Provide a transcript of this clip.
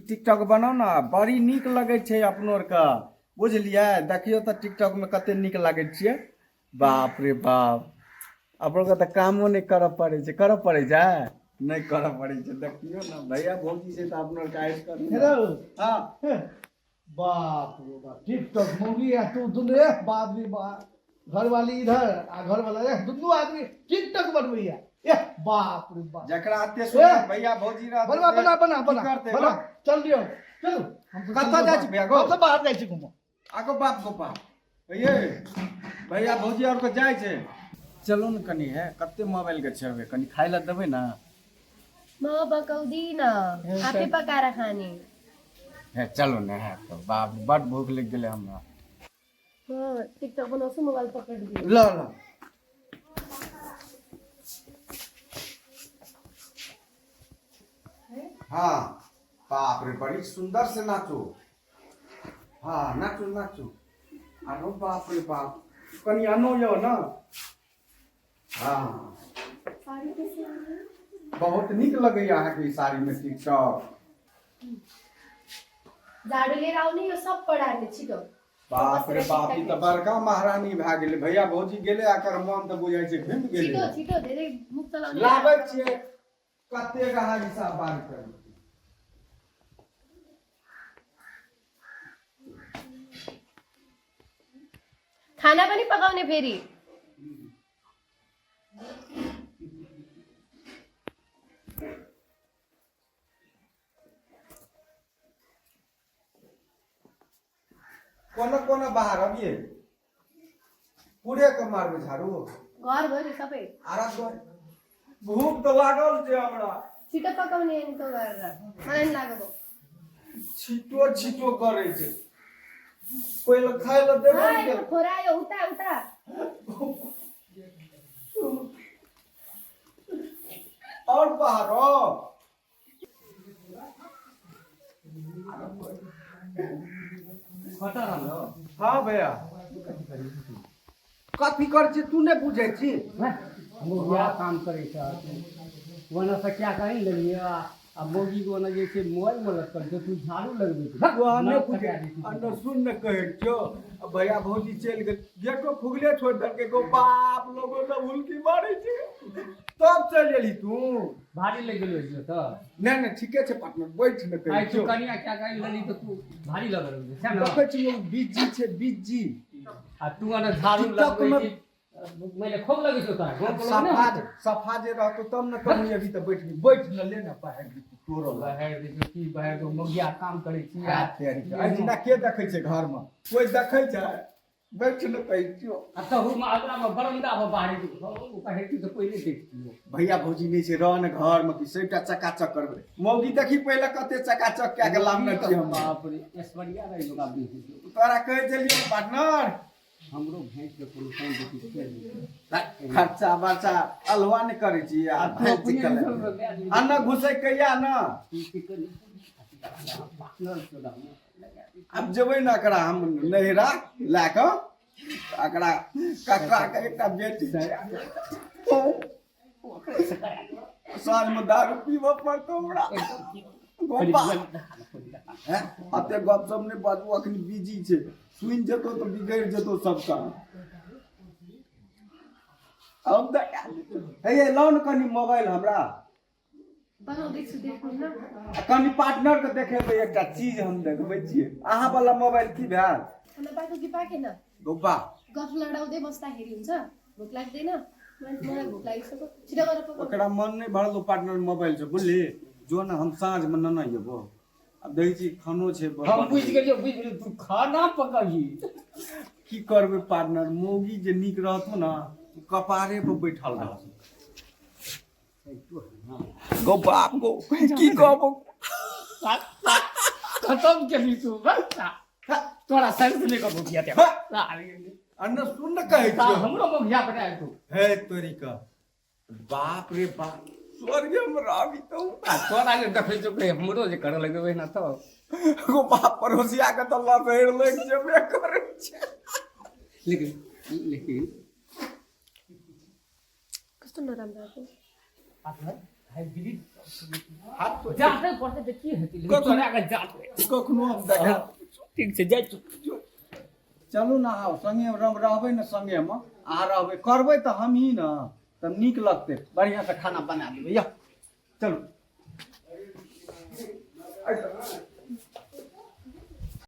TikTok बनाउ ने, बड़ी नीक लगै छै अपनो आरके, बुझलियै? देखियौ तऽ टिकटॉकमे कते नीक लागै छियै। बाप रे बाप, अपनो के तऽ कामो नहि करऽ पड़ै छै। करऽ पड़ै छै? नहि करऽ पड़ै छै। देखियौ ने, भैया भौजी छै तऽ अपनो आरके ऐश करू ने। हेलो। हँ। बाप रे बाप, टिकटॉक मौगी आ तू दुनू, ए बाप रे बाप, घरवाली इधर आ घरवाला ए, दुनू आदमी टिकटॉक बनबैया, ए बाप रे बाप। जकरा एते सुन्दर भैया भौजी रहत बनवा से बना बना की बना करतै? बना गो? चल दियौ, चलू हम सब कतऽ चल जाइ छी भैया गो? हम सब बाहर जाइ छी घूमऽ। आगो बाप गो बाप, ये भैया भौजी आओर के जाइ छै। चलू ने कनि, है कते मोबाइल के छेबै, कनि खाय लए देबै ने। म पकाउँदिनँ, आफै पकाएर खाने। हे चलू ने, है तो बाप बड भूख लागि गेलै हमरा। म टिकटक बनाउँछु, मोबाइल पकडिदिनु। ल ल। हाँ बाप रे, बड़ी सुंदर से नाचो। हाँ नाचू नाचू। अरे बाप रे बाप, कनि आनो यौ ने। हाँ बहुत नीक लगैया अहाँके ई साड़ीमे टिकटॉक। झाडु लिएर आउने, यो सब पढार्ने छिटो। बाप रे बाप, ई तऽ बड़का महारानी भए गेलै। भैया भौजी गेलै, एकर मन तऽ बुझाइ छै घुमि गेलै। छिटो छिटो, धेरै मुख चलाउने। लाबै छियै, कतेक अहाँ हिसाब बार करू। खाना पनि पकाउने फेरि। कोना कोना बाहर अबिए पूरे के मारबै झाड़ू। घर भरि सबै। आरा दुआरि। भूख तऽ लागल छै हमरा। छिटो पकाउने अनि त गरेर मलाई नि लागेको। छिटो छिटो करै छै, पहिले खाय लए देबै ने। फोरायो उता उता। और बाहर हाँ भैया, कथी करै छी तू नहि बुझै छी? मौगिया काम करै छ, ओना से क्या कही लेलियै आ मौगी के ओना जे छै मोबाइल में लटकल छै, तू झाड़ू लगबै छी। वहाँ नहि बुझै अंदर। सुन ने, कहै छियौ, आ भैया भौजी चलि गेल, गेटो खुगले छोड़ि देलकै गो बाप, लोगो सब हुलकी मारै छै, तब चलि एली तू। भारी लागि गेलो छै तऽ। नहि नहि, ठीके छै पार्टनर, बैठ ने, कहै आइ तू छियौ। कनिया क्या कही लेली तऽ तू भारी लगल छै ने। देखै छी, बिजी छै बिजी। आ तू ओना झाड़ू टिकटॉक लगबै में छी, मैले खूब लगै छौ तोरा गाँव के लोग सफा नहि। सफा जे रहतो तब ने कहूँ अभी तऽ बैठ बैठ न ले ने, बाहर तोरो बहर देखियौ की बहर दो, मौगिया काम करै छी आ एहि दिना के देखै छै घरमे? कोइ देखै छै? बैठ ने, कहै छियौ। आ तहू मे अगला मे बरंडा मे बाहरी बाहरी तऽ कोइ नहि देखतियौ। भैया भौजी नहि छै, रह ने घरमे कि सबटा चकाचक करबै। मौगी देखी पहिले कते चकाचक कए के लाबने छियै हम। बाप रे, ऐश्वर्या राय लोग आब देखियौ। तोरा कहै छलियौ पार्टनर। हमरो भैंस के कोनो काम देखी के खर्चा बर्चा अलवा नहि करै छी आ आ तू भैंस अपने चिकन आ न घुसै कहिया न। आब जेबै ने एकरा हम नैहरा लए कऽ, एकरा कक्का के एकटा बेटी छै, साँझमे दारू पीबऽ पड़तौ हमरा। गोपाल हैं, अते गप सब नहि बाजू, अखन बिजी छै, सुनि जेतौ तऽ बिगड़ि जेतौ सब काम। हम तऽ हे ये लाउ ने कनि मोबाइल हमरा। बनाउँदैछु, देख्नु न। आ कनि पार्टनर के देखेबै एकटा चीज हम देखबै छियै। अहाँ वाला मोबाइल की भेल? खाना पाक्यो कि पाकेन? गोपा गफ लडाउँदै बस्दाखेरि हुन्छ? भोक लाग्दैन मलाई? भोक लागिसक्यो, छिटो गरेर पकाउनु। ओकरा मन नहि भरलो पार्टनर मोबाइल से, बुझली? जो ने, हम साँझ मे नेने जेबो। आब देखै छी खानो छै। हम बुझि गेलियौ, बुझि गेलियौ, तू खाना पकबही। की करबै पार्टनर, मौगी जे नीक रहतो ने, कपारे पर बैठल रहत। गो बाप गो, की कहबो। खतम केली तू, तोरा सेंस नहि कबो किया ते। अन्ना सुन ने, कहै छियौ। हमरो मौगिया बना तू। हे तोरी का, बाप रे बाप, स्वर्ग में रही तो। आ तोरा जे देखै छौ के हमरो जे करऽ लगबै ने तऽ गो बाप, पड़ोसिया के तऽ लपेड़ लागि जेबे करै छै। लेकिन लेकिन कस्तो नराम्रो आएको। हाइब्रिड हाथ जाते पड़तै तऽ की हेतै लेकिन कखनो- चोरा कऽ जाते कखनो हम देखा ठीक छै जाइ छी। चलू ने आउ संगे हम रहबै ने संगेमे, अहाँ रहबै करबै तऽ हमही ने, तब नीक लगतै। बढ़िआँसँ खाना बना देबै। यह चलू।